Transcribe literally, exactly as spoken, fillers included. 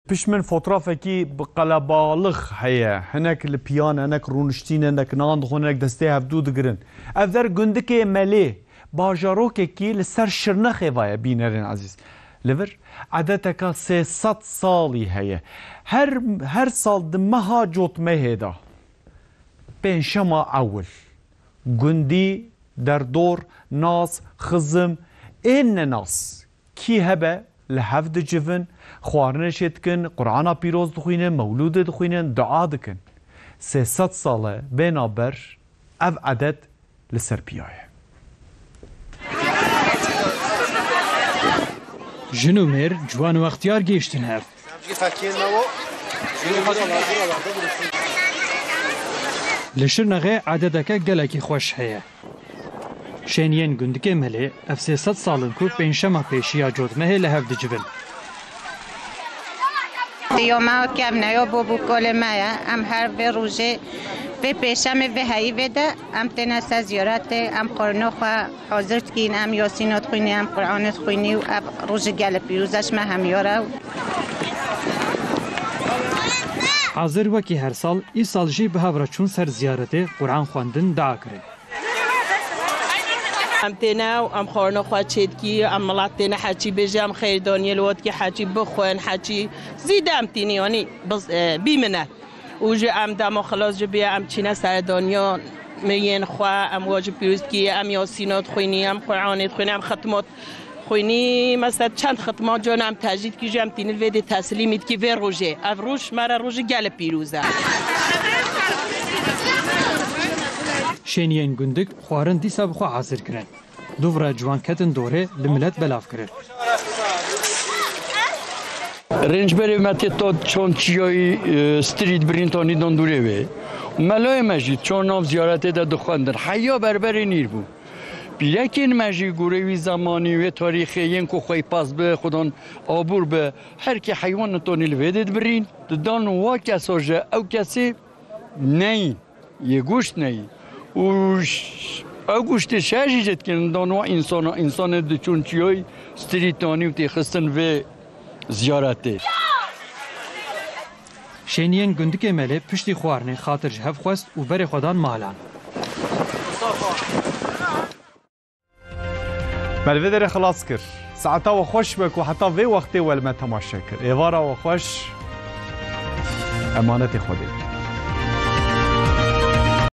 Pişt min fotrafekî bi qelebalix heye. Hinek li piyan, hinek rûniştî ne, hinek nan dixwin, hinek destê hevdû digirin. Ev der gundikê Melê, bajarokekî li ser Şirnexê ve ye, bînerên ezîz. Li vir edeteka sê sed salî heye. Her, her sal di meha Cotmehê de, pêncşema ewil, gundî, derdor, nas, xizim, ên nenas, kî hebe li hev dicivin, xwarinê çê dikin, Qur'ana pîroz dixwînin, mewlûdê dixwînin, dua dikin. Sê sed sal e bêna ber ev edet li ser piya ye. Jin û mêr, ciwan û extiyar gihiştin hev. Li Şirnexê edeteke gelekî xweş heye. Şêniyên gundikê Melê ev sê sed sal in ku pêncşema pêşî ya Cotmehê li hev dicivin. Yo me kevneyo bo bûkolê me ye. Em her vê rojê, vê pêşemê, vê heyîvê de em têne ser ziyaretê, em xwarino xwe hazir dikîn, em Yasîno dixwînî, em Qur'anê dixwînî û ev rojê gelê pîroz e ji me hemiyar e. Hazir wekî her sal, îsal jî bi hev re çûn ser ziyaretê, Qur'an xwendin, dua kirin. Em têne û em xwarina xwe çêdikî, em milet têne heçî bêje, em xêr daniyê li we dikî, heçî bixwin, heçî zîde em tînî, yanî biz, e, bîmine. Û ji em dema xilas ji bîye, em çîne seredaniya meyên xwe, em wa ji pîroz dikî, em Yasîna dixwînî, em Qur'anê dixwînî, em xitmat xwînî, mesela çend xitman can em tecî dikî, ji em tînil vê dê teslîmî dikî vê rojê. Ev roj ji me re rojî gelê pîroz e. Şêniyên gundik xwarin dîsa bi xwe hazir kirin. Du vira ciwan ketin dorê, li milet belav kirin. Rêncberê me tê ta çon çiyayî, e, strît birîn tanî dan dûrê wê. Melayê me jî çon nav ziyaretê de dixwendin. Heya berberê nîr bû. Pîrekên me jî gorê wî zemanî, wê tarîxê yên ku xwey pez bi, xudan abûr bi, her kê heywan nitonî li vê dê dibirîn. Didan wa kesa ji ew kesê neyî, yê goşt neyî. Û ş-, ew goştê şer jî jê dikin, didan wa însana, însanê diçûn çiyoy strîtanî û têxistin vê ziyaretê. Şêniyên gundikê Melê piştî xwarinê xatir ji hev xwest û berê xwe dan malan. Me li vê derê xilas kir. Saeta we xweş be ku heta vê wextê we li me temaşe kir. Êvara we xweş. Emanetê Xwedê.